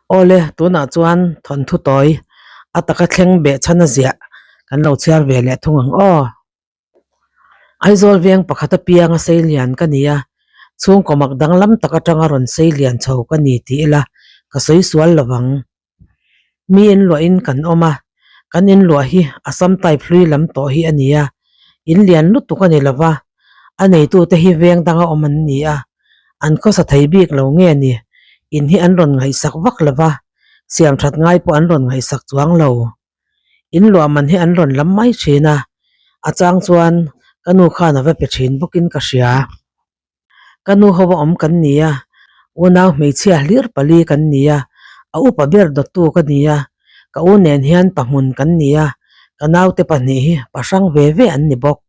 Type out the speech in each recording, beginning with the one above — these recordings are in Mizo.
Awle, tunah chuan thawnthu tawi a taka thleng behchhan a ziah kan lo chhiar ve leh thung ang aw. Aizawl veng pakhat apianga sei lian ka ni a, chhungkaw mak danglam tak atanga rawn sei lian chho ka ni tih ila ka sawi sual lo vang. Mi inluahin kan awm a, kan inluah hi Assam type hlui lam tawh hi a ni a, in lian lutuk a ni lo va, a neitute hi veng danga awm an ni a, an khawsa thei bik lo nge ni, in hi an rawn ngaihsak vak lo va, siam that ngai pawh an rawn ngaihsak chuang lo. In luah man hi an rawn lam mai thin a, a chang chuan ka nu khan a va pe thin bawkin ka hria. Ka nu ho a awm kan ni a, unau hmeichhia hlir pali kan ni a, a upa ber dawttu ka ni a, ka u nen hian pahmun kan ni a, ka naute pahnih hi pahrang ve ve an ni bawk.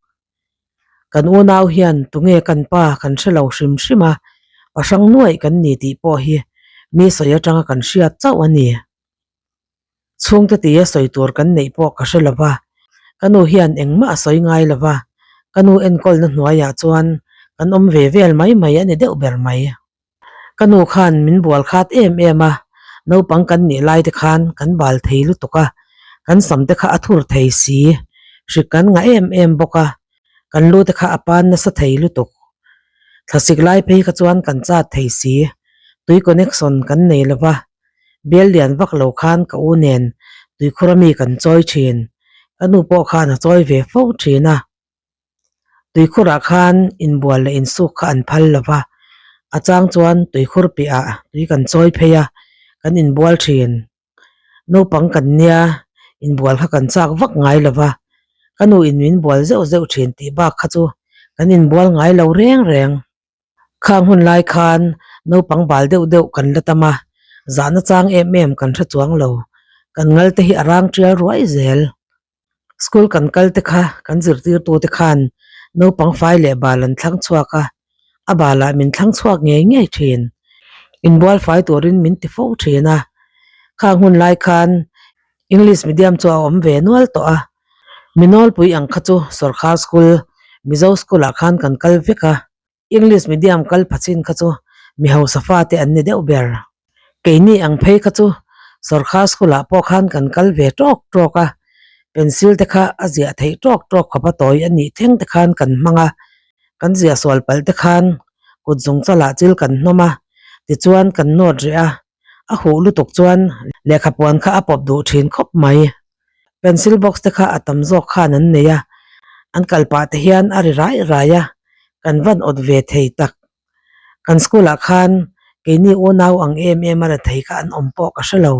Kan unau hian tunge kan pa kan hre lo hrim hrim a, pahrang nuaih kan ni tih pawh hi mi sawi atanga kan hriat chauh a ni. Chhungte tia sawi tur kan neih pawh ka hre lo va, ka nu hian engmah a sawi ngai lo va, ka nu enkawlna hnuaiah chuan kan awm ve vel mai mai a ni deuh ber mai. Ka nu khan min bual khat em em a, naupang kan nih lai te khan kan bal thei lutuk a, kan sam te kha a thur thei si, hrik kan ngah em em bawk a, kan lu te kha a pan nasa thei lutuk. Thlasik lai phei kha chuan kan chat thei si, tui connection kan nei lo va, Bial lian vak lo khan ka u nen tuikhur ami kan chawi thin. Ka nu pawh khan a chawi ve fo thin a. Tuikhurah khan inbual leh insuk kha an phal lo va, a chang chuan tuikhur piahah tui kan chawi phei a, kan inbual thin. Naupang kan nia, inbual kha kan chak vak ngai lo va, ka nu in min bual zeuh zeuh thin tih bak kha chu kan inbual ngai lo reng reng. Khang hun lai khan naupang bal deuh deuh kan la tam a, zahna chang em em kan hre chuang lo. Kan ngal te hi a rang tial ruai zel. School kan kal te kha kan zirtirtu te khan naupang fai leh bal an thlang chhuak a, a balah min thlang chhuak ngei ngei thin. Inbual fai turin min ti fo thin a. Khang hun lai khan English medium chu a awm ve nual tawh a. Mi nawlpui ang kha chu sawrkhar school, Mizo school ah khan kan kal vek a. English medium kal pha chin kha chu mi hausa fate an ni deuh ber. Keini ang phei kha chu sawrkhar school ah pawh khan kan kal ve tawk tawk a, pencil te kha a ziah theih tawk tawk khawp a tawi a nih thleng te khan kan hmang a, kan ziah sual palh te khan kut zung chalah chil kan hnawm a, tichuan kan nawt reh a, a huh lutuk chuan lehkha puan kha a pawp duh thin khawp mai. Pencil box te kha a tam zawk khan an nei a, an kal pah te hian a ri rai rai a, kan van awt ve thei tak. Kan school ah khan keini unau ang em em a la thei kha an awm pawh ka hre lo.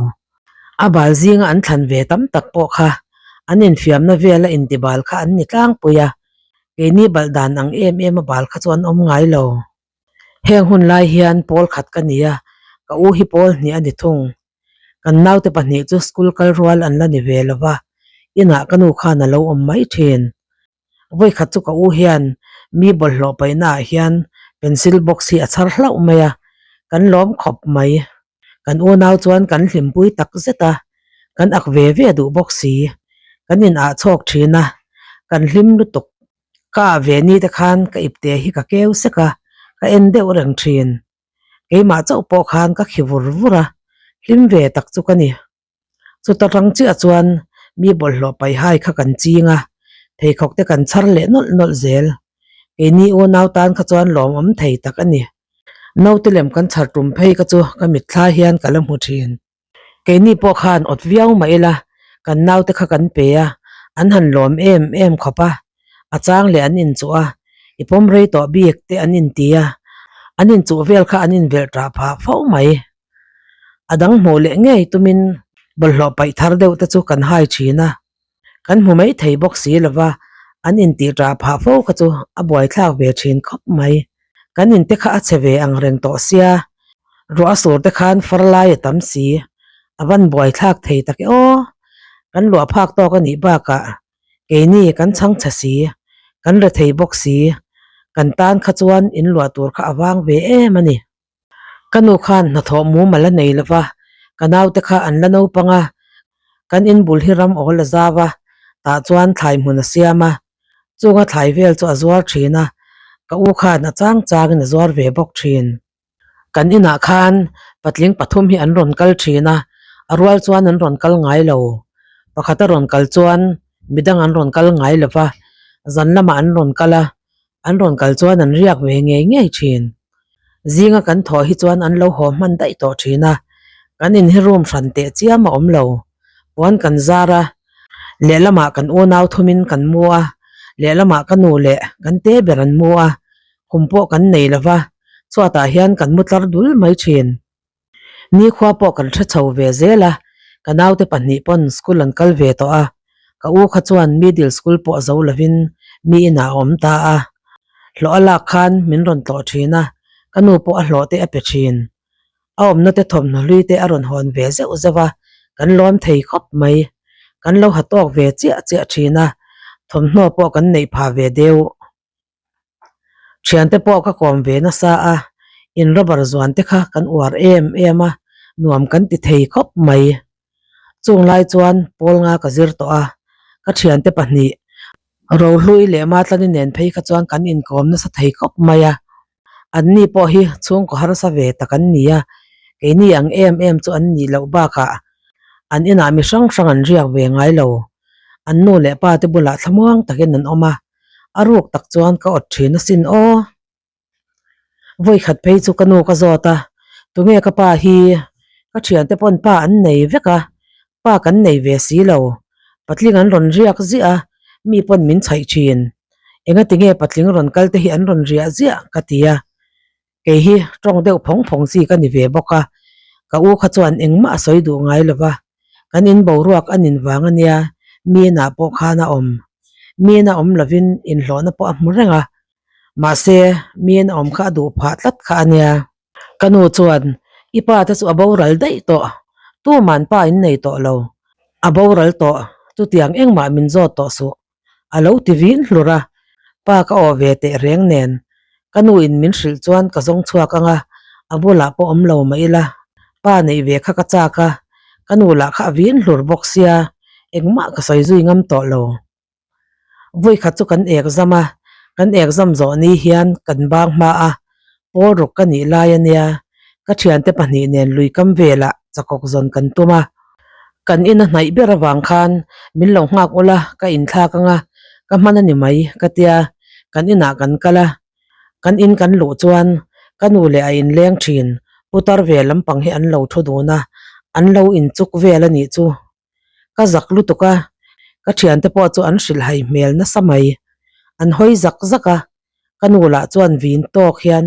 A bal zinga an thlan ve tam tak pawh kha an infiamna vela intibal kha an ni tlangpui a, keini balh dan ang em em a bal kha chu an awm ngai lo. Heng hun lai hian pawl khat ka ni a, ka u hi pawl hnih a ni thung. Kan naute pahnih chu school kal rual an la ni ve lo va, inah ka nu khan a lo awm mai thin. Vawikhat chu ka u hian mi bawlhhlawh paihna ah hian pencil box hi a chhar hlauh mai a, kan lawm khawp mai. Kan unau chuan kan hlimpui tak zet a, kan ak ve ve duh bawk si. Kan inah chhawk thin a, kan hlim lutuk. Ka ah ve ni te khan ka ipte hi ka keu sek a, ka en deuh reng thin. Keimah chauh pawh khan ka khi vur vur a, hlim ve tak chu ka ni. Chuta rang chiah chuan mi bawlhhlawh paihai kha kan ching a, pheikhawk te kan chhar leh nawlh nawlh zel. Keini unau tan kha chuan lawmawm thei tak a ni. Naute lem kan chhar tum phei kha chu ka mitthla hian ka la hmu thin. Keini pawh khan awt viau mah ila, kan naute kha kan pe a, an han lawm em em khawp a, a chang leh an inchuh a, i pawm rei tawh bik te an inti a, an inchuh vel kha an invelh tah phah fo mai. A dang hmuh leh ngei tumin bawlhhlawh paih thar deuh te chu kan hai thin a, kan hmu mai thei bawk si lova, an intih tah phah fo kha chu a buaithlak ve thin khawp mai. Kan inte kha a chhe ve ang reng tawh sia, ruah a sur te khan far lai a tam si, a van buaithlak thei tak e aw. Kan luah phak tawk a nih bakah keini kan chhang chhe si, kan re thei bawk si, kan tan kha chuan in luah tur kha a vang ve em a ni. Ka nu khan hnathawh mumal a nei lova, ka naute kha an la naupang a, kan in bul hi ram awl a zau a, tah chuan thlai hmun a siam a, chunga thlai vel chu a zuar thin a, ka u khan a chang changin a zuar ve bawk thin. Kan inah khan Patling pathum hi an rawn kal thin a, a rual chuan an rawn kal ngai lo. Pakhat a rawn kal chuan midang an rawn kal ngai lo va, zan lamah an rawn kal a, an rawn kal chuan an riak ve ngei ngei thin. Zinga kan thawh hi chuan an lo haw hman daih tawh thin a, kan in hi room hran teh chiam a awm lo. Puan kan zar a, lehlamah kan unau thumin kan mu a, lehlamah ka nu leh kan te ber an mu a, Khum pawh kan nei lo va, chhuatah hian kan mu tlar dul mai thin. Nikhua pawh kan hre chho ve zel a, ka naute pahnih pawn school an kal ve tawh a, ka u kha chuan middle school pawh zo lovin mi inah a awm ta a. Hlawh a lak khan min rawn tlawh thin a, ka nu pawh a hlawh te a pe thin. A awmna te thawmhnaw hlui te a rawn hawn ve zeuh zeuh a, kan lawm thei khawp mai. Kan lo ha tawk ve chiah chiah thin a, thawmhnaw pawh kan neih phah ve deuh. Thiante pawh ka kawm ve nasa a, in rubber zuan te kha kan uar em em a, nuam kan ti thei khawp mai. Chung lai chuan pawl nga ka zir tawh a, ka thiante pahnih Rohlui leh Matlani nen phei kha chuan kan inkawm nasa thei khawp mai a. Anni pawh hi chhungkaw harsa ve tak an ni a, keini ang em em chu an nih loh bakah an inah mi hrang hrang an riak ve ngai lo. An nu leh pa te bulah thlamuang takin an awm a, a ruk tak chuan ka awt thin asin aw. Vawikhat phei chu ka nu ka zawt a, tunge ka pa hi ka thiante pawn pa an nei vek a, pa kan nei ve si lo, patling an rawn riak ziah a, mi pawn min chhaih thin. Engatinge patling rawn kal te hi an rawn riah ziah ka ti a. Kei hi tawng deuh phawng phawng chi ka ni ve bawk a, ka u kha chuan engmah a sawi duh ngai lo va, kan in boruak a nin vang a nia, miinah pawh khan a awm. Miin a awm lovin inhlawhna pawh a hmu reng a, mahse miin a awm kha a duh phah tlat kha a nia. Ka nu chuan, I pa te chu a boral daih tawh, tuman pa in nei tawh lo, a boral tawh, chutiang engmah min zawt tawh suh, A lo ti vin hlur a, pa ka aw ve teh reng nen ka nu in min hrilh chuan ka zawng chhuak ang a, a bulah pawh awm lo mah ila pa neih ve kha ka chak a, ka nu lah kha a vin hlur bawk sia engmah ka sawi zui ngam tawh lo. Vawikhat chu kan exam a, kan exam zawh ni hian kan bang hma a, pawl ruk ka nih lai a nia, ka thiante pahnih nen lui kam velah chakawk zawn kan tum a. Kan in a hnaih ber avang khan min lo nghak ula ka inthlak anga ka hman a ni mai ka tia kan inah kan kal a, kan in kan luh chuan ka nu leh a inleng thin putar ve lampang hi an lo thu dun a, an lo inchuk vel a nih chu. Ka zak lutuk a, ka thiante pawh chu an hrilhhai hmel nasa mai. An hawi zak zak a, ka nu lah chuan vin tawk hian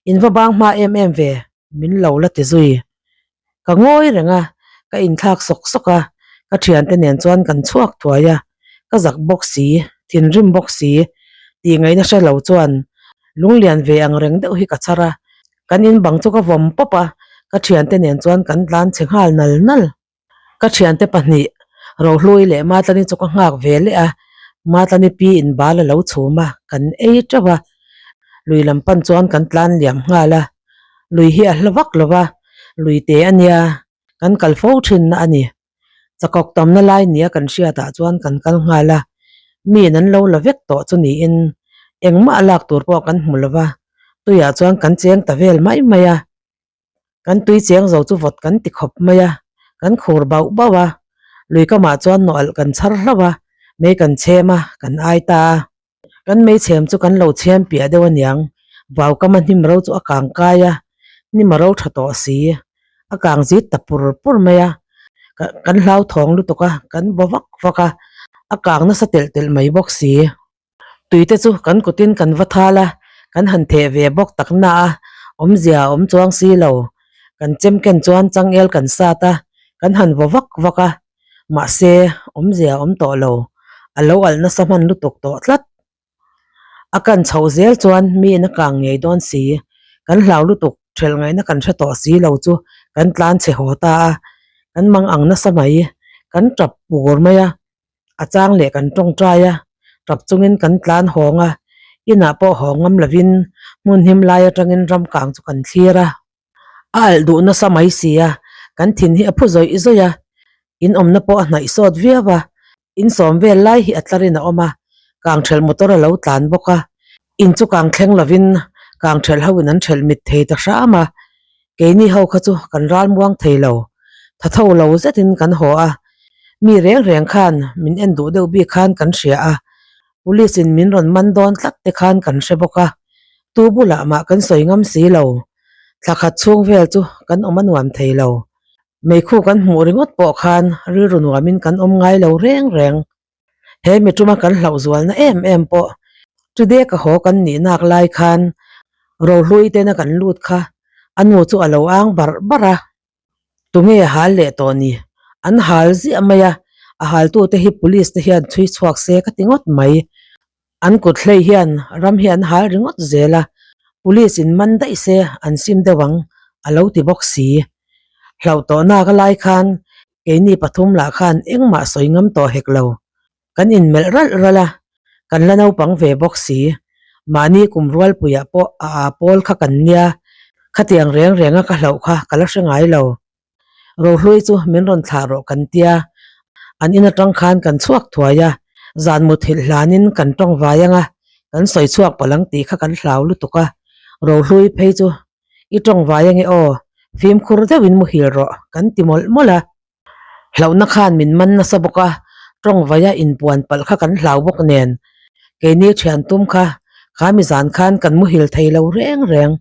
in va bang hma em em ve min lo la ti zui. Ka ngawi reng a, ka inthlak sawk sawk a, ka thiante nen chuan kan chhuak thuai a, ka zak bawk si, thinrim bawk si tih ngaihna hre lo chuan lunglian ve ang reng deuh hi ka chhar a, kan in bang chu ka vawm pawp a, ka thiante nen chuan kan tlan chhe nghal nal nal. Ka thiante pahnih Rohlui leh Matlani chu ka nghak ve leh a, Matlani pi in bal a lo chhum a, kan ei teuh a, lui lam pan chuan kan tlan liam nghal a, lui hi a hla vak lo va, lui te a nia, kan kal fo thin na a ni. Chakawk tamna lai nia kan hriatah chuan kan kal nghal a, miin an lo la vek tawh chu niin engmah lak tur pawh kan hmu lo va, tuiah chuan kan cheng ta vel mai mai a. Kan tui cheng zo chu vawt kan ti khawp mai a, kan khur bauh bauh a, lui kamah chuan nawh alh kan chhar hlauh a, mei kan chhem a, kan ai ta a. Kan mei chhem chu kan lo chhem piah deuh aniang, vau kama hnim ro chu a kang kai a, hnim a ro tha tawh si, a kang zit ta pur pur mai a, kan hlauthawng lutuk a, kan vaw vak vak a, a kang nasa telh telh mai bawk si. Tuite chu kan kutin kan va thal a, kan han theh ve bawk tak na a, awmzia a awm chuang si lo. Kan chem ken chuan changel kan sat a, kan han vaw vak vak a, mahse awmzia a awm tawh lo, a lo alh nasa hman lutuk tawh tlat. A kan chhoh zel chuan miin a kang ngei dawn si, kan hlau lutuk thelh ngaihna kan hre tawh si lo chu kan tlan chhe haw ta a, kan mang ang nasa mai, kan tap pur mai a. A chang leh kan tawngtai a, tap chungin kan tlan hawng a, inah pawh haw ngam lovin hmun him lai atangin ram kang chu kan thlir a. A alh duh nasa mai si a, kan thin hi a phu zawih zawih a, in awmna pawh a hnaih sawt viau a, in sawm vel lai hi a tlarin a awm a, kang thelh motor a lo tlan bawk a, in chu kang thleng lovin kang thelh ho in an thelh mit thei ta hram a. Keini ho kha chu kan ralmuang thei lo, tha tho lo zetin kan haw a, mi reng reng khan min en duh deuh bik khan kan hria a, police in min rawn man dawn tlat te khan kan hre bawk a, tu bulah mah kan sawi ngam si lo, thla khat chhung vel chu kan awm a nuam thei lo, meikhu kan hmuh ringawt pawh khan rilru nuamin kan awm ngai lo reng reng. He mi tuma kan hlauh zualna em em pawh Today ka haw kan nih nak lai khan Rohlui tena kan lut kha a nu chu a lo ang barh barh a, tunge a hal leh tawh ni? An hal ziah mai a, a haltute hi police te hian chhui chhuak se ka ti ngawt mai. An kut hlei hian ram hi an hal ringawt zel a, police in man daih se an sim deuh ang a lo ti bawk si. Hlauh tawh nak a lai khan keini pathum lah khan engmah sawi ngam tawh hek lo. Kan inmelh ralh ralh a, kan la naupang ve bawk si. Mahni kum rualpuiah pawh a aa pawl kha kan nia, khatiang reng renga ka hlauh kha ka la hre ngai lo. Rohlui chu min rawn thlah rawh kan tia, an in atang khan kan chhuak thuai a, zan muthilh hlanin kan tawng vai anga kan sawi chhuak palh ang tih kha kan hlau lutuk a, Rohlui phei chu i tawng vai ange aw, fimkhur deuhin muhil rawh kan ti mawlh mawlh a. Hlauhna khan min man nasa bawk a, tawng vaia inpuan palh kha kan hlau bawk nen, keini thian tum kha kha mi zan khan kan muhil thei lo reng reng.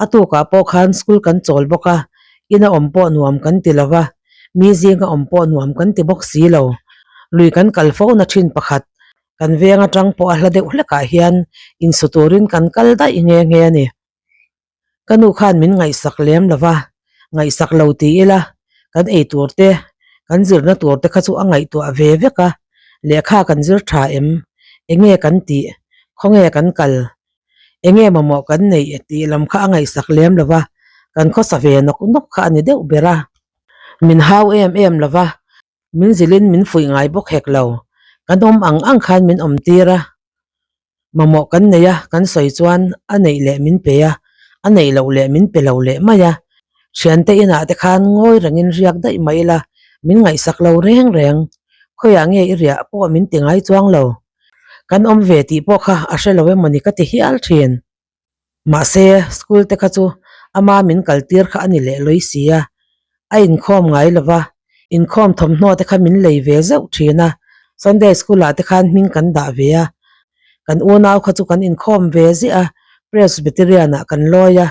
A tukah pawh khan school kan chawl bawk a, ina awm pawh nuam kan ti lo va, mi zinga awm pawh nuam kan ti bawk si lo. Lui kan kal fo na thin pakhat, kan veng atang pawh a hla deuh hlekah hian insu turin kan kal daih nghe nghe a ni. Ka nu khan min ngaihsak lem lo va, ngaihsak lo ti ila kan ei tur te, kan zirna tur te kha chu a ngaihtuah ve vek a, lehkha kan zir tha em, enge kan tih, khawnge kan kal, enge mamawh kan neih tih lam kha a ngaihsak lem lo va, kan khawsa ve nawk nawk kha a ni deuh ber a. Min hau em em lo va, min zilhin min fuih ngai bawk hek lo, kan awm ang ang khan min awm tir a, mamawh kan nei a, kan sawi chuan a neih leh min pe a, a neih loh leh min pe lo leh mai a, thiante inah te khan ngawi rengin riak daih mai ila, min ngaihsak lo reng reng, khawiah nge i riah pawh min ti ngai chuang lo. Kan awm ve tih pawh kha a hre lo emawni ka ti hial thin. Mahse, school te kha chu ama min kal tir kha a ni leh lawi si a, a inkhawm ngai lo va, inkhawm thawmhnaw te kha min lei ve zeuh thin a, Sunday school ah te khan hming kan dah ve a, kan unau kha chu kan inkhawm ve ziah a, Presbyterian ah kan lawi a,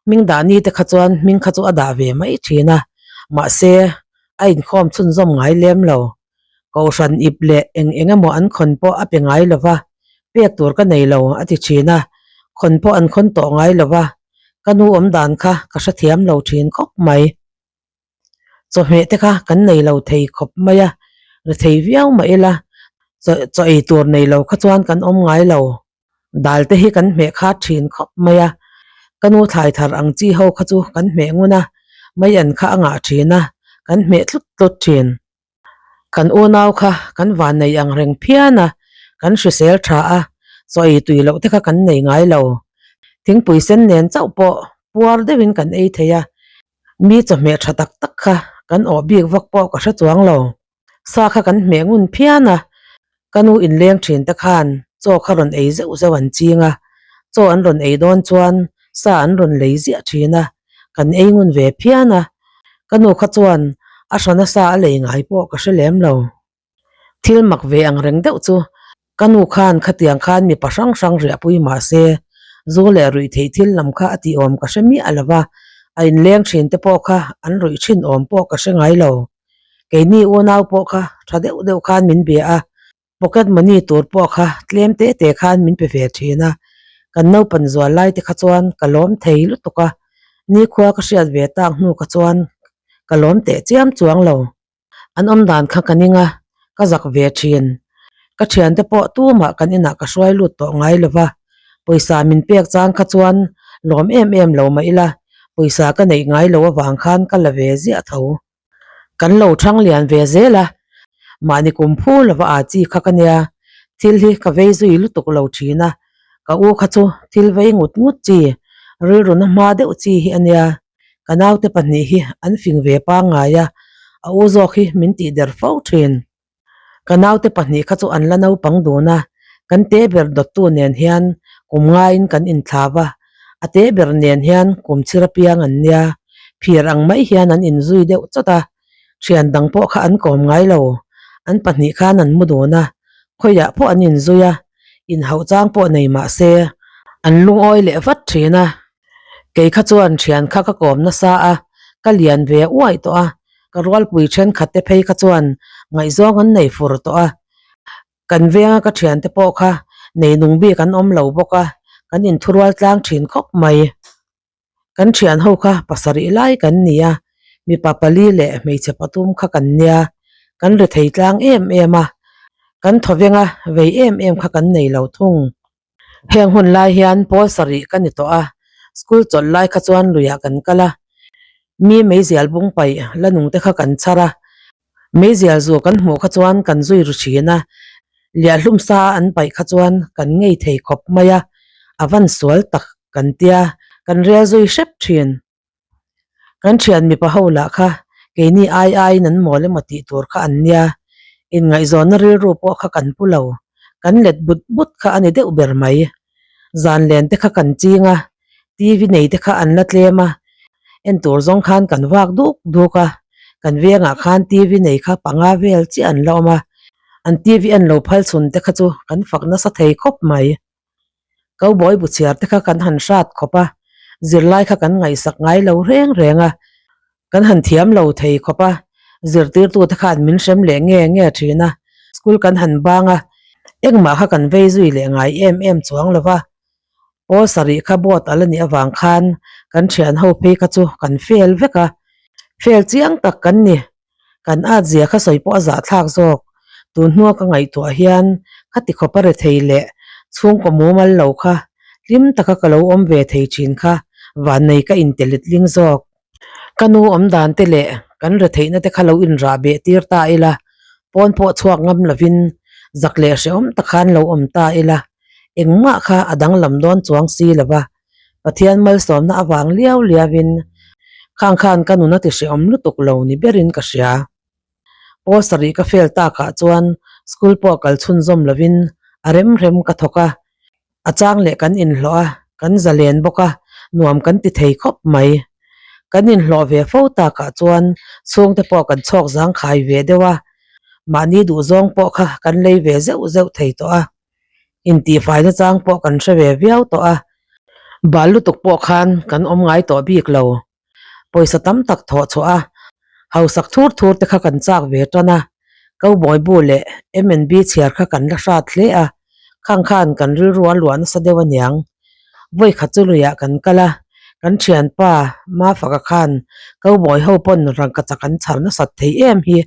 hming dah ni te kha chuan hming kha chu a dah ve mai thin a, mahse, a inkhawm chhunzawm ngai lem lo. Kohhran ip leh eng eng emaw an khawn pawh a pe ngai lo va, pek tur ka nei lo a ti thin a, khawn pawh an khawn tawh ngai lo va, ka nu awm dan kha ka hrethiam lo thin khawp mai. Chawhmeh te kha kan nei lo thei khawp mai a, ri thei viau mah ila chaw ei tur nei lo kha chuan kan awm ngai lo. Dal te hi kan hmeh khat thin khawp mai a, ka nu thlai thar ang chi ho kha chu kan hmeh ngun a, mai an kha a ngah thin a, kan hmeh tlut tlut thin. Kan unau kha kan van nei ang reng phian a, kan hrisel tha a, chaw ei tui loh te kha kan nei ngai lo. Thingpui sen nen chauh pawh puar deuhin kan ei thei a, mi chawhmeh tha tak tak kha kan awh bik vak pawh ka hre chuang lo. Sa kha kan hmeh ngun phian a, ka nu inleng thin te khan chaw kha rawn ei zeuh zeuh an ching a, chaw an rawn ei dawn chuan sa an rawn lei ziah thin a, kan ei ngun ve phian a, ka nu kha chuan a hra nasa a lei ngai pawh ka hre lem lo. Thil mak ve ang reng deuh chu ka nu khan khatiang khan mipa hrang hrang riahpui mah se zu leh ruih theih thil lam kha a tih awm ka hre miah lo va, a inleng thin te pawh kha an ruih thin awm pawh ka hre ngai lo. Keini unau pawh kha tha deuh deuh khan min bia a, Pocket money tur pawh kha tlem te te khan min pe ve thin a, kan naupan zual lai te kha chuan ka lawm thei lutuk a, nikhua ka hriat ve tak hnu kha chuan ka lawm teh chiam chuang lo. An awm dan kha ka ning a, ka zak ve thin. Ka thiante pawh tumah kan inah ka hruai lut tawh ngai lo va, pawisa min pek chang kha chuan lawm em em lo mah ila, pawisa ka neih ngai lo avang khan ka la ve ziah tho. Kan lo thang lian ve zel a, mahni kum phu lova aa chi kha ka nia, thil hi ka vei zui lutuk lo thin a, ka u kha chu thil vei ngut ngut chi, rilru na hma deuh chi hi a nia, ka naute pahnih hi an fing ve pangngai a, a u zawk hi min tih der fo thin. Ka naute pahnih kha chu an la naupang dun a, kan te ber dawttu nen hian kum ngaiin kan inthlau a. A te ber nen hian kum chhir apiang an nia, phir ang mai hian an inzui deuh chawt a, thian dang pawh kha an kawm ngai lo. An pahnih khan an mu dun a, khawiah pawh an inzui a, inhauh chang pawh nei mah se an lungawi leh vat thin a. Kei kha chuan thian kha ka kawm nasa a, ka lian ve uaih tawh a, ka rualpui thenkhat te phei kha chuan ngaihzawng an nei fur tawh a. Kan venga ka thiante pawh kha nei nung bik an awm lo bawk a, kan inthurual tlang thin khawp mai. Kan thian ho kha pasarih lai kan ni a, mipa pali leh hmeichhe pathum kha kan nia, kan ri thei tlang em em a, kan thaw venga vei em em kha kan nei lo thung. Heng hun lai hian pawl sarih ka ni tawh a, school chawlh lai kha chuan luiah kan kal a, mi meizial bung paih la nung te kha kan chhar a, meizial zu kan hmuh kha chuan kan zui ru thin a, liahlum sa an paih kha chuan kan ngei thei khawp mai a, a van sual tak kan tia kan rel zui hrep thin. Kan thian mipa ho lah kha keini ai aiin an mawl emaw tih tur kha an nia, inngaihzawnna rilru pawh kha kan pu lo, kan let but but kha a ni deuh ber mai. Zan len te kha kan ching a, TV nei te kha an la tlem a, en tur zawng khan kan vak duk duk a, kan vengah khan TV nei kha panga vel chiah an la awm a, an TV en lo phal chhun te kha chu kan fak nasa thei khawp mai. Cowboy bu chhiar te kha kan han hrat khawp a, zirlai kha kan ngaihsak ngai lo reng reng a, kan han thiam lo thei khawp a, zirtirtu te khan min hrem leh nge nge thin a, school kan han bang a, engmah kha kan vei zui leh ngai em em chuang lo va, pawl sarih kha board a la nih avang khan kan thian ho phei kha chu kan fail vek a, fail chiang tak kan ni. Kan at zia kha sawi pawh a zahthlak zawk. Tun hnua ka ngaihtuah hian ka ti khawp a re thei leh chhungkaw mumal lo kha hlim taka ka lo awm ve thei thin kha vannei ka intelit ling zawk. Ka nu awm dan te leh kan re theihna te kha lo inrah beh tir ta ila, pawn pawh chhuak ngam lovin zak leh hrehawm tak khan lo awm ta ila, engmah kha a danglam dawn chuang si lova. Pathian malsawmna avang liau liauin khang khan ka nun a ti hrehawm lutuk lo ni berin ka hria. Pawl sarih ka fail takah chuan school pawh kal chhunzawm lovin a rem rem ka thawk a, a chang leh kan inhlawh a, kan zalen bawk a, nuam kan ti thei khawp mai. Kan inhlawh ve fo takah chuan chhungte pawh kan chhawk zangkhai ve deuh a, mahni duhzawng pawh kha kan lei ve zeuh zeuh thei tawh a. Intihfaina chang pawh kan hre ve viau tawh a, bal lutuk pawh khan kan awm ngai tawh bik lo. Pawisa tam tak thawh chhuah a, hausak thur thur te kha kan chak ve tan a, Cowboy bu leh M&B chhiar kha kan la hrat hle a, khang khan kan rilru a luah nasa deuh aniang. Vawi khat chu luiah kan kal a, kan thianpa Mafaka khan Cowboy ho pawn rangkachak an chhar nasat thei em hi,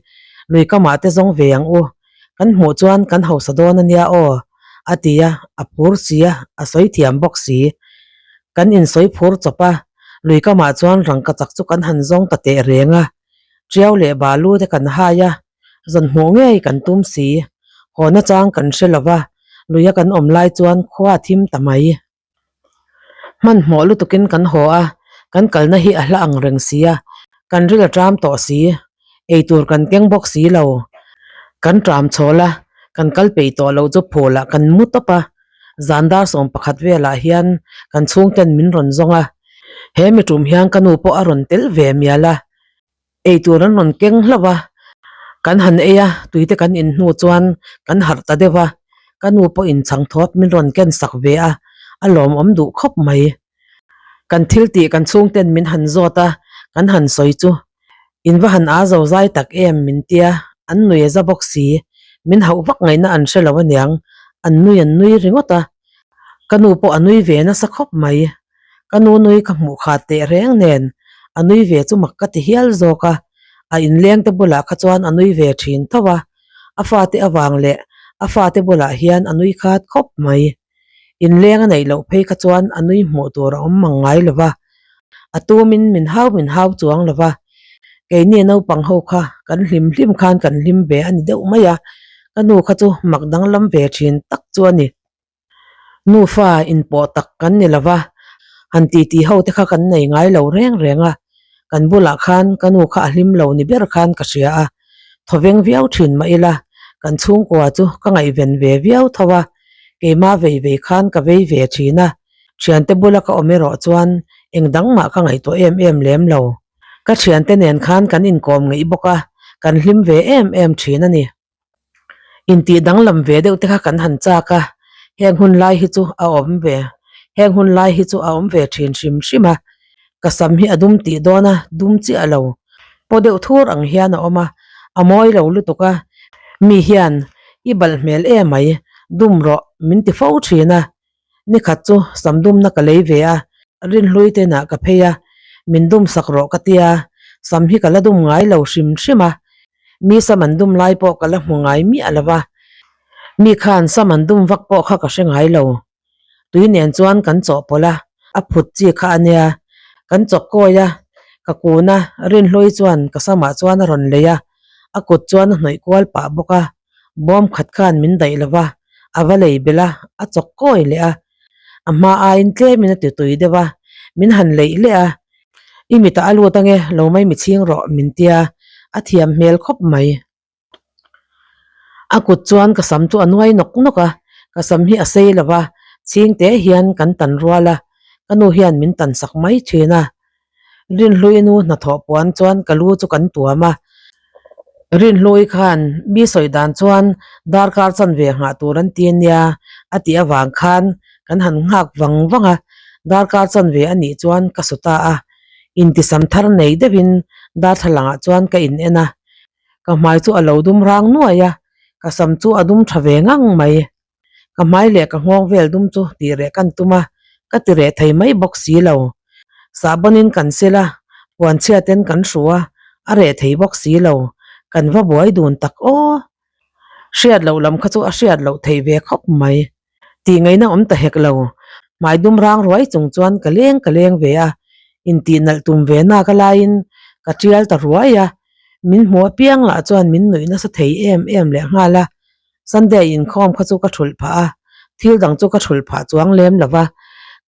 lui kamah te zawng ve ang u. Kan hmuh chuan kan hausa dawn a nia aw, a ti a, a phur si a, a sawi thiam bawk si. Kan insawi phur chawp a, lui kamah chuan rangkachak chu kan han zawng ta teh reng a, Tiau leh balu te kan hai a, zawn hmuh ngei kan tum si. Haw nachang kan hre lo va, luia kan awm lai chuan khua a thim ta mai. Hmanhmawh lutukin kan haw a, kan kalna hi a hla ang reng si a, kan ril a ṭam tawh si, eitur kan keng bawk si lo. Kan ṭam chhawl a, kan kal peih tawh loh chu phulah kan mu tawp a, zan dar 11 velah hian kan chhungten min rawn zawng a, he mi ṭum hian ka nu pawh a rawn tel ve mial a. Eitur an rawn keng hlauh a, kan han ei a, tuite kan in hnu chuan kan harh ta deuh a, ka nu pawhin chhangthawp min rawn ken sak ve a, a lawmawm duh khawp mai. Kan thil tih kan chhungten min han zawt a, kan han sawi chu in va han aa zo zai tak em min tia, an nui a za bawk si, min hauh vak ngaihna an hre lo aniang, an nui an nui ringawt a, ka nu pawh a nui ve nasa khawp mai. Ka nu nui ka hmuh khat teh reng nen a nui ve chu mak ka ti hial zawk a, a inleng te bulah kha chuan a nui ve thin tho a, a fate avang leh a fate bulah hian a nui khat khawp mai. Inleng a neih loh phei kha chuan a nui hmuh tur a awm mang ngai lo va, a tumin min hau min hau chuang lo va, keini naupang ho kha kan hlim hlim khan kan hlim ve a ni deuh mai a, ka nu kha chu mak danglam ve thin tak chu a ni. Nufa inpawh tak kan ni lo va, han titi ho te kha kan nei ngai lo reng reng a, kan bulah khan ka nu kha a hlim lo ni ber khan ka hria a, thawveng viau thin mah ila kan chhungkua chu ka ngaihven ve viau tho a, keimah vei vei khan ka vei ve thin a. Thiante bula ka awm erawh chuan eng dang mah ka ngaihtuah em em lem lo. Ka thiante nen khan kan inkawm ngeih bawk a, kan hlim ve em em thin a ni. Intih danglam ve deuh te kha kan han chak a, heng hun lai hi chu a awm ve, heng hun lai hi chu a awm ve thin hrim hrim a. Ka sam hi a dum tih dawn a, dum chiah lo. Paw deuh thur ang hian a awm a, a mawi lo lutuk a, mi hian i balh hmel emai, dum rawh min ti fo thin a. Nikhat chu sam dumna ka lei ve a, rinhlui te inah ka phei a, min dum sak rawh ka tia, sam hi ka la dum ngai lo hrim hrim a, mi sam an dum lai pawh ka la hmu ngai miah lo va, mi khan sam an dum vak pawh kha ka hre ngai lo. Tui nen chuan kan chawhpawlh a, a phut chi kha a nia, kan chawk kawi a, ka kun a, rinhlui chuan ka samah chuan a rawn lei a, a kut chuan a hnawih kual pah bawk a. Bawm khat khan min daih lo va, a va lei belh a, a chawk kawi leh a. A hma aiin tlemin a ti tui deuh a, min han leih leh a. I mitah a lut ange, lo mai mi chhing rawh, min tia, a thiam hmel khawp mai. A kut chuan ka sam chu a nuai nawk nawk a, ka sam hi a sei lo va, chhing te hian kan tan rual a, ka nu hian min tan sak mai thin a. Rinhlui nu hnathawh puan chuan ka lu chu kan tuam a, Rinhlui khan mi sawi dan chuan darkar chanve nghah tur an ti ania a tih avang khan kan han nghak vang vang a, darkar chanve a nih chuan ka su ta a, intisam thar nei deuhin darthlalang ah chuan ka in en a, ka hmai chu a lo dum rang nuai a, ka sam chu a dum tha ve ngang mai. Ka hmai leh ka nghawng vel dum chu tih reh kan tum a, ka ti reh thei mai bawk si lo. Sahbawnin kan sel a, puanchhia ten kan hru a, a reh thei bawk si lo. Kan va buai dun tak aw. Hriat loh lam kha chu a hriat loh theih ve khawp mai. Tih ngaihna awm ta hek lo. Hmai dum rang ruai chung chuan ka leng ka leng ve a, intih nalh tum ve nak a laiin ka tial ta ruai a. Min hmu apiang lah chuan min nuih nasa thei em em leh nghal a. Sunday inkhawm kha chu ka thulh phah a, thil dang chu ka thulh phah chuang lem lo va,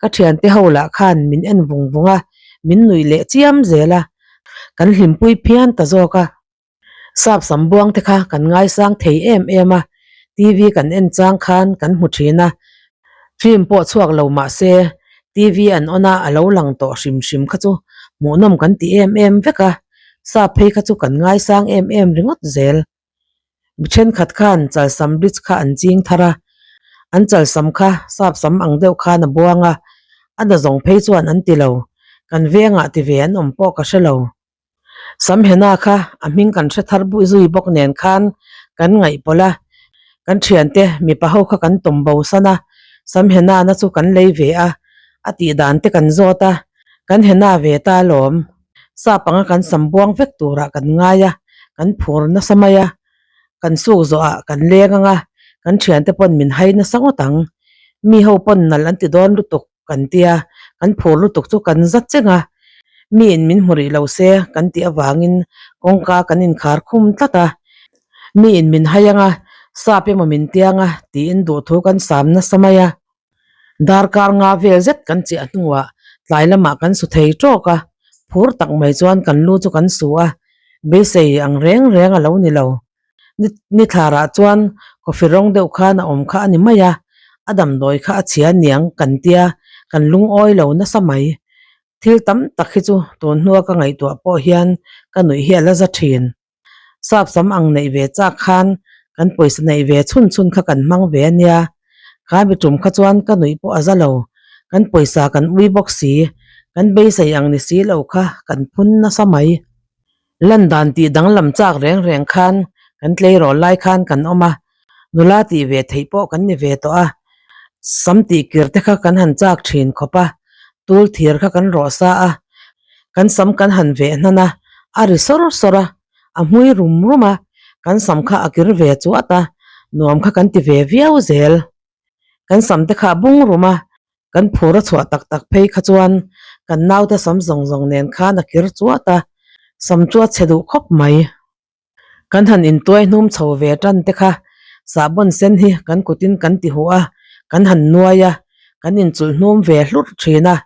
ka thiante ho lah khan min en vung vung a, min nuih leh chiam zel a, kan hlimpui phian ta zawk a. Sap sam buang te kha kan ngaisang thei em em a, TV kan en chang khan kan hmu thin a, film pawh chhuak lo mah se TV an on a a lo lang tawh hrim hrim kha chu hmuhnawm kan ti em em vek a, sap phei kha chu kan ngaisang em em ringawt zel. Mi thenkhat khan chalsam bridge kha an ching thar a, an chalsam kha sap sam ang deuh khan a buang a, a na zawng phei chuan an ti lo, kan vengah ti ve an awm pawh ka hre lo. Sam henna kha a hming kan hre thar bui zui bawk nen khan kan ngaihpawlh a, kan thiante mipa ho kha kan tawm bo san a, sam henna na chu kan lei ve a, a tih dan te kan zawt a, kan henna ve ta alawm. Sap anga kan sam buang vek turah kan ngai a, kan phur nasa mai a, kan suk zawhah kan leng ang a, kan thiante pawn min hai nasa ngawt ang. Mi ho pawn nalh an ti dawn lutuk kan tia, kan phur lutuk chu kan za cheng a, miin min hmu rih lo se kan tih avangin kawngka kan inkhar khum tlat a, miin min hai ang a, sap emaw min tiang a tiin duhthu kan sam nasa mai a. Darkar nga vel zet kan chiah hnuah tlai lamah kan su thei tawk a, phur tak mai chuan kan lu chu kan su a, beisei ang reng reng a lo ni lo. Ni thlarah chuan coffee rawng deuh khan a awm kha a ni mai a, a damdawi kha a chhia niang kan tia kan lungawi lo nasa mai. Thil tam tak hi chu tun hnua ka ngaihtuah pawh hian ka nuih hi a la za thin. Sap sam ang neih ve chak khan kan pawisa neih ve chhun chhun kha kan hmang ve a nia. Kha mi tum kha chuan ka nuih pawh a za lo. Kan pawisa kan ui bawk si, kan beisei ang ni si lo kha kan phun nasa mai. Lan dan tih danglam chak reng reng khan kan tleirawl lai khan kan awm a, nula tih ve theih pawh kan ni ve tawh a. Sam tih kir te kha kan han chak thin khawp a, tul thir kha kan rawh sa a, kan sam kan han veh hnan a, a ri sawr sawr a, a hmui rum rum a, kan sam kha a kir ve chuat a, nuam kha kan ti ve viau zel. Kan sam te kha a bung rum a, kan phur a chhuah tak tak phei kha chuan kan naute sam zawng zawng nen khan a kir chuat a, sam chu a chhe duh khawp mai. Kan han intuai hnum chho ve tan te kha sahbawn sen hi kan kutin kan ti huh a, kan han nuai a, kan inchulh hnum ve hlurh thin a,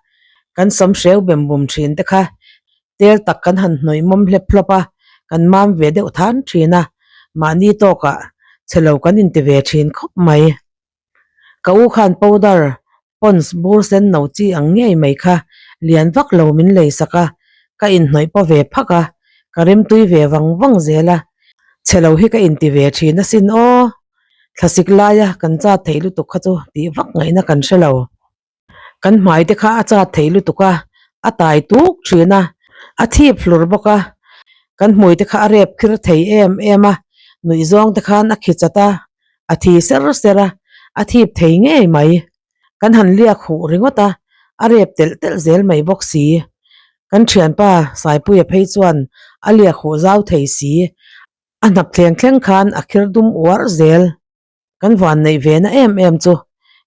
kan sam hreu bem bum thin te kha tel tak kan han hnawih mawm hlep hlawp a, kan mam ve deuh than thin a, mahni tawkah chhe lo kan inti ve thin khawp mai. Ka u khan powder. Ponds bur sen no chi ang ngei mai kha lian vak lo min lei sak a, ka inhnawih paw ve phak a, ka rimtui ve vang vang zel a, chhe lo hi ka inti ve thin asin aw. Thlasik laia kan chat thei lutuk kha chu tih vak ngaihna kan hre lo. Kan hmai te kha a chat thei lutuk a, a tai tuk thin a, a thip hlur bawk a, kan hmui te kha a rep khir thei em em a, nuih zawng te khan a khi chat a, a thi ser ser a, a thip thei ngei mai. Kan han liak huh ringawt a, a rep telh telh zel mai bawk si. Kan thianpa Saipuia phei chuan a liak huh zau thei si, a hnap thleng thleng khan a khir dum uar zel. Kan van neih ve na em em chu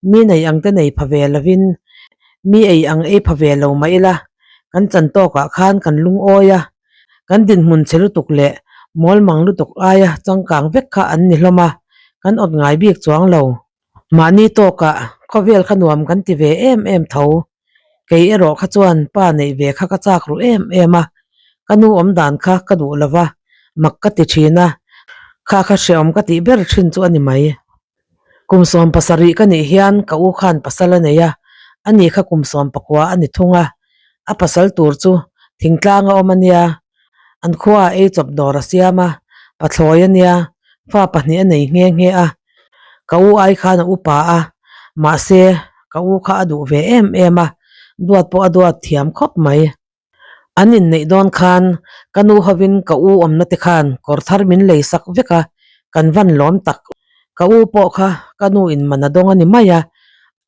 mi nei ang te nei pha ve lovin mi ei ang ei pha ve lo mah ila kan chan tawkah khan kan lungawi a, kan dinhmun chhe lutuk leh mawlmang lutuk aia changkang vek kha an ni hlawm a, kan awt ngai bik chuang lo. Mahni tawkah khawvel kha nuam kan ti ve em em tho. Kei erawh kha chuan pa neih ve kha ka chak ru em em a, ka nu awm dan kha ka duh lo va, mak ka ti thin a, kha kha hreawm ka tih ber thin chu a ni mai. Kum 70 ka nih hian ka u khan pasal a nei a, ani kha kum 19 a ni thung a, a pasal tur chu thingtlang a awm a nia, an khuaah ei chawp dawr a siam a, pathlawi a nia, fa pahnih a nei nghe nghe a. Ka u ai khan a upa a, mahse ka u kha a duh ve em em a, duat pawh a duat thiam khawp mai. An inneih dawn khan ka nu hovin ka u awmna te khan kawr thar min lei sak vek a, kan van lawm tak. Ka u pawh kha ka nu in man a dawng a ni mai a,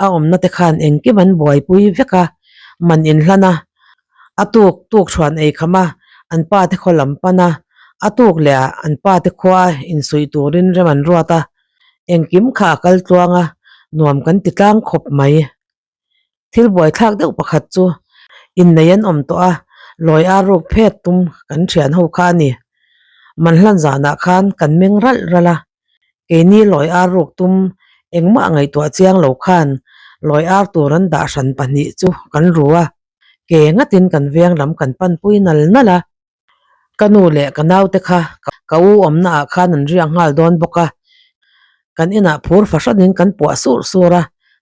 a awmna te khan engkim an buaipui vek a, man inhlan a, A tuk tuk hruan ei kham a, an pa te khaw lam pan a, a tuk leh ah an pa te khua insuih turin rem an ruat a, engkim kha a kal tluang a, nuam kan ti tlang khawp mai. Thil buaithlak deuh pakhat chu innei an awm tawh a, lawi ar ruk phet tum kan thian ho kha a ni. Manhlan zanah khan kan meng ralh ralh a, Keini lawi ar ruk tum engmah ngaihtuah chiang lo khan lawi ar tur an dah hran pahnih chu kan ru a, ke ngatin kan veng lam kan panpui nal nal a. Ka nu leh ka naute kha ka u awmna ah khan an riak nghal dawn bawk a, kan inah phur fahranin kan puah sur sur a,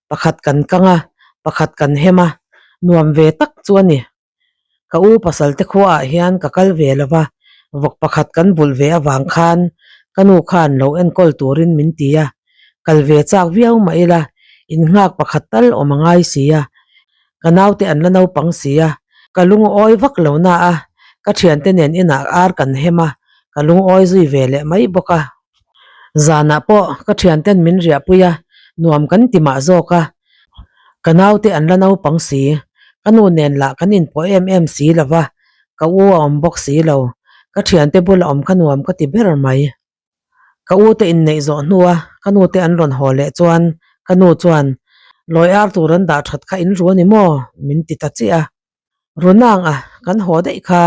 pakhat kan kang a, pakhat kan hem a, nuam ve tak chu a ni. Ka u pasal te khuaah hian ka kal ve lo va, vawk pakhat kan bulh ve avang khan ka nu khan lo enkawl turin min ti a, kal ve chak viau mah ila innghak pakhat tal awm a ngai si a, ka naute an la naupang si a, ka lungawi vak lo na a, ka thiante nen inah ar kan hem a, ka lungawi zui ve leh mai bawk a. Zanah pawh ka thianten min riahpui a, nuam kan ti mah zawk a, Ka naute an la naupang si, ka nu nen lah kan inpawh em em si lo va, ka u a awm bawk si lo, ka thiante bula awm kha nuam ka ti ber mai. Ka u te inneih zawh hnua ka nu te an rawn haw leh chuan ka nu chuan, Lawi ar tur an dah that kha in ru a ni maw? min ti ta chiah a. Runang a, kan haw daih kha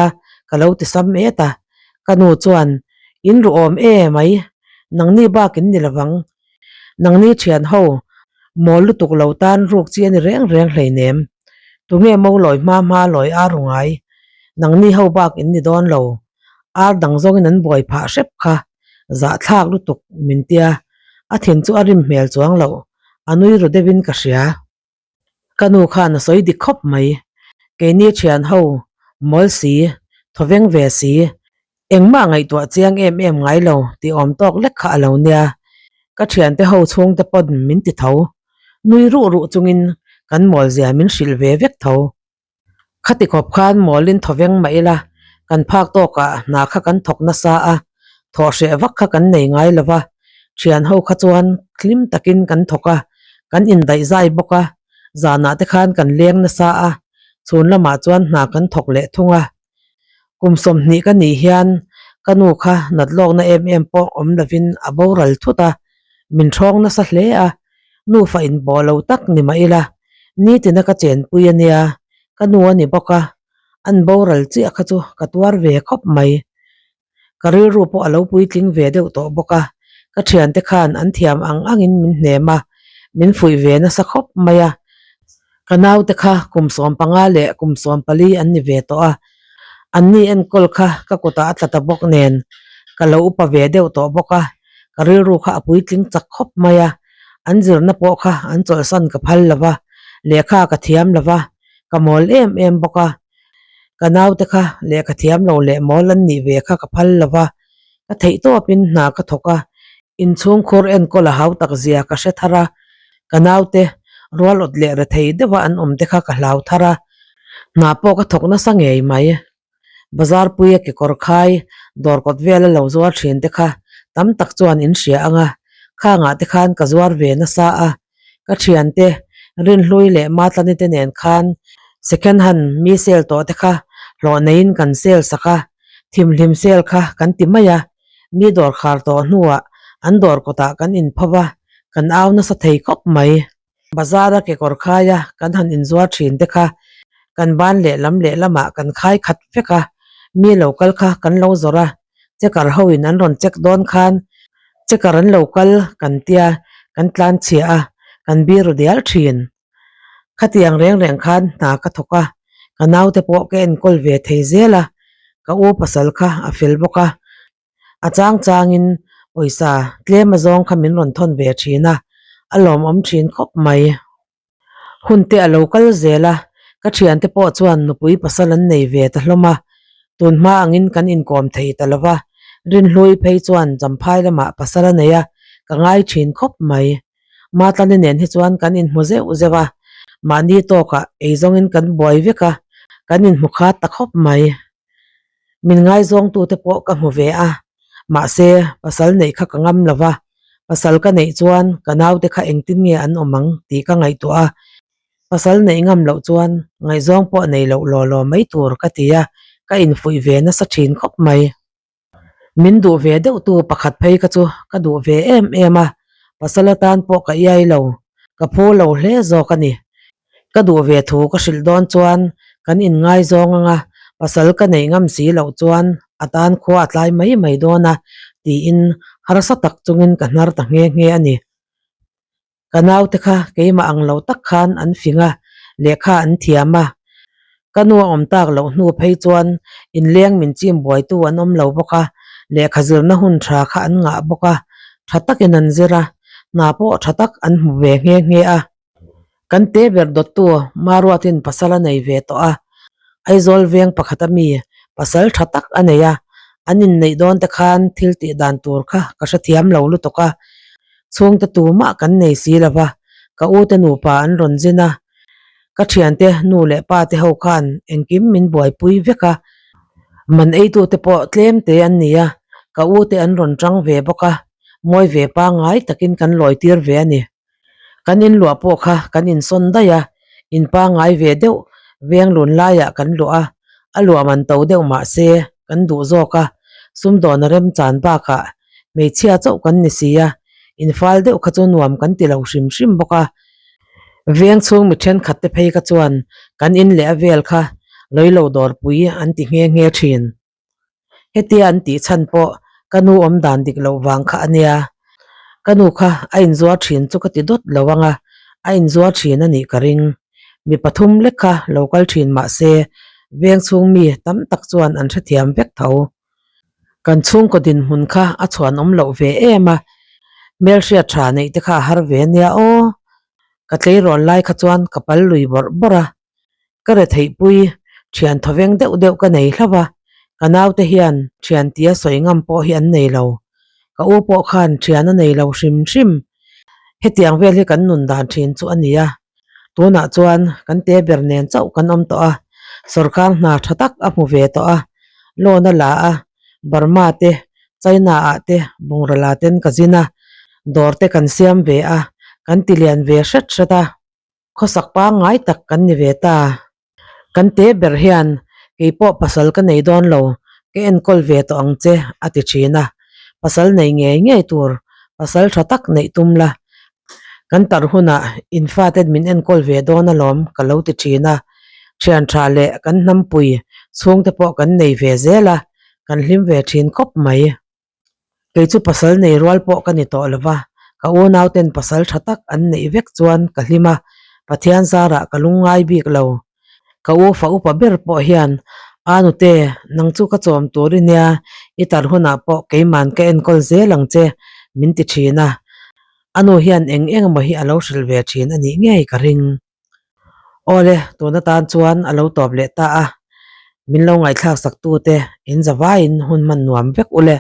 ka lo ti sam et a, ka nu chuan, In ru awm e mai, nangni bak in ni lovang, nangni thian ho mawl lutuk lo tan ruk chi a ni reng reng hleinem, tunge mo lawi hma hma lawi ar ru ngai, nangni ho bak in ni dawn lo, ar dang zawngin an buai phah hrep kha, zahthlak lutuk min tia, a thin chu a rim hmel chuang loh, a nui ru deuhin ka hria. Ka nu khan a sawi dik khawp mai. Keini thian ho mawl si, thawveng ve si, engmah ngaihtuah chiang em em ngai lo tih awm tawk lek kha a lo nia. Ka thiante ho chhungte pawn min ti tho. Nui ruh ruh chungin kan mawl zia min hrilh ve vek tho. Khati khawp khan mawlin thawveng mah ila, kan phak tawkah hna kha kan thawk nasa a, thawh hreh vak kha kan nei ngai lo va, thian ho kha chuan hlim takin kan thawk a, kan indaih zai bawk a, zanah te khan kan leng nasa a, chhun lamah chuan hna kan thawk leh thung a. Kum 20 ka nih hian ka nu kha nat lawkna em em pawh awm lovin a boral thut a, min ṭhawng nasa hle a, nufa inpawh lo tak ni mah ila, nitina ka chenpui a nia, ka nu a ni bawk a, an boral chiah kha chu ka tuar ve khawp mai. Ka rilru pawh a lo puitling ve deuh tawh bawk a, ka thiante khan an thiam ang angin min hnem a, min fuih ve nasa khawp mai a. Ka naute kha kum 15 leh kum 14 an ni ve tawh a, anni enkawl kha ka kutah a tla ta bawk nen, ka lo upa ve deuh tawh bawk a, ka rilru kha a puitling chak khawp mai a, an zirna pawh kha an chawlhsan ka phal lo va, Lehkha ka thiam lo va, ka mawl em em bawk a. Ka naute kha lehkha thiam lo leh mawl an nih ve kha ka phal lo va, ka theih tawpin hna ka thawk a. Inchhungkhur enkawl a hau tak zia ka hre thar a, ka naute rual awt leh rethei deuha an awm te kha ka hlau thar a, hna pawh ka thawk nasa ngei mai. Bazar puia kekawr khai dawr kawt vela lo zuar thin te kha tam tak chuan in hria ang a, khangah te khan ka zuar ve nasa a, ka thiante Rinhlui leh Matlani te nen khan second hand mi sale tawh te kha hlawh neiin kan sale sak a, thimhlim sale kha kan ti mai a, mi dawr khar tawh hnuah an dawr kawtah kan inpho va, kan au nasa thei khawp mai. Bazar a kekawr khai a kan han inzuar thin te kha kan ban lehlam lehlamah kan khai khat vek a, mi lo kal kha kan lo zawrh a, checker ho in an rawn check dawn khan checker an lo kal kan tia kan tlan chhia a, kan biru dial thin. Khatiang reng reng khan hna ka thawk a, ka naute pawh ka enkawl ve thei zel a, ka u pasal kha a fel bawk a. A chang changin pawisa tlem azawng kha min rawn thawn ve thin a, a lawmawm thin khawp mai. Hun te a lo kal zel a, ka thiante pawh chuan nupui pasal an nei ve ta hlawm a, tun hma angin kan inkawm thei ta lo va, Rinhlui phei chuan Champhai lamah pasal a nei a, ka ngai thin khawp mai. Matlani nen hi chuan kan inhmu zeuh zeuh a, mahni tawkah eizawngin kan buai vek a, kan inhmu khat ta khawp mai. Min ngaizawngtute pawh ka hmu ve a, mahse pasal neih kha ka ngam lo va, pasal ka neih chuan ka naute kha engtin nge an awm ang tih ka ngaihtuah a, pasal neih ngam loh chuan ngaihzawng pawh nei loh law law mai tur ka ti a, ka infuih ve nasa thin khawp mai. Min duh ve deuhtu pakhat phei kha chu ka duh ve em em a, pasal atan pawh ka iai lo, ka phu lo hle zawk a ni. Ka duh ve thu ka hrilh dawn chuan kan inngaizawng anga pasal ka neih ngam si loh chuan a tan khua a tlai mai mai dawn a tiin harsa tak chungin ka hnar ta nghe nghe a ni. Ka naute kha keimah ang lo tak khan an fing a, lehkha an thiam a. Ka nu a awm tak loh hnu phei chuan inleng min chim buaitu an awm lo bawk a, lehkha zirna hun tha kha an ngah bawk a, tha takin an zir a, hna pawh tha tak an hmu ve nghe nghe a. Kan te ber dawttu Maruatin pasal a nei ve tawh a, Aizawl veng pakhat ami pasal tha tak a nei a, an inneih dawn te khan thil tih dan tur kha ka hrethiam lo lutuk a, chhungte tumah kan nei si lo va, ka u te nupa an rawn zin a, ka thiante nu leh pa te ho khan engkim min buaipui vek a, man eitute pawh tlem te an ni a, ka u te an rawn tang ve bawk a, mawi ve pangngai takin kan lawi tir ve a ni. Kan inluah pawh kha kan insawn daih a, in pangngai ve deuh veng lun laiah kan luah a, a luah man to deuh mah se kan duh zawk a, sumdawn a remchan bakah hmeichhia chauh kan ni si a, infal deuh kha chu nuam kan ti lo hrim hrim bawk a. Veng chhung mi thenkhat te phei kha chuan kan in leh a vel kha lawilo dawrpui an ti nghe nghe thin. Hetia an tih chhan pawh ka nu awm dan dik loh vang kha a nia. Ka nu kha a inzuar thin chu ka ti dawt lo ang a, a inzuar thin a nih ka ring. Mi pathum lek kha lo kal thin mah se veng chhung mi tam tak chuan an hrethiam vek tho. Kan chhungkaw dinhmun kha a chhuan awm loh ve em a, hmelhriat tha neih te kha a har ve a nia aw. Ka tleirawl lai kha chuan ka pal lui bawrh bawrh a, Ka retheihpui thian thawveng deuh deuh ka nei hlauh a, ka naute hian thian tia sawi ngam pawh hi an nei lo. Ka u pawh khan thian a nei lo hrim hrim. Hetiang vel hi kan nun dan thin chu a ni a, tunah chuan kan te ber nen chauh kan awm tawh a, sorkar hna tha tak a hmu ve tawh a, loan a la a, Burma te, China ah te bungraw la ten ka zin a, dawr te kan siam ve a, kan ti lian ve hret hret a. Khawsak pangngai tak kan ni ve ta. Kan te ber hian kei pawh pasal ka nei dawn lo, ka enkawl ve tawh ang che a ti thin a. Pasal nei ngei ngei tur pasal tha tak neih tum la. Kan tar hunah in faten min enkawl ve dawn alawm ka lo ti thin a. Thian tha leh kan hnampui chhungte pawh kan nei ve zel a, kan hlim ve thin khawp mai. Kei chu pasal nei rual pawh ka ni tawh lo va, ka unauten pasal tha tak an neih vek chuan ka hlim a, Pathian zarah ka lungngai bik lo. Ka u fa upa ber pawh hian, A nute, nang chu ka chawm tur i nia, i tar hunah pawh keiman ka enkawl zel ang che, min ti thin a. A nu hian eng eng emaw hi a lo hrilh ve thin a nih ngei ka ring. Awle, tun atan chuan a lo tawp leh ta a, min lo ngaihthlak sak tute in zavaiin hun hman nuam vek ule.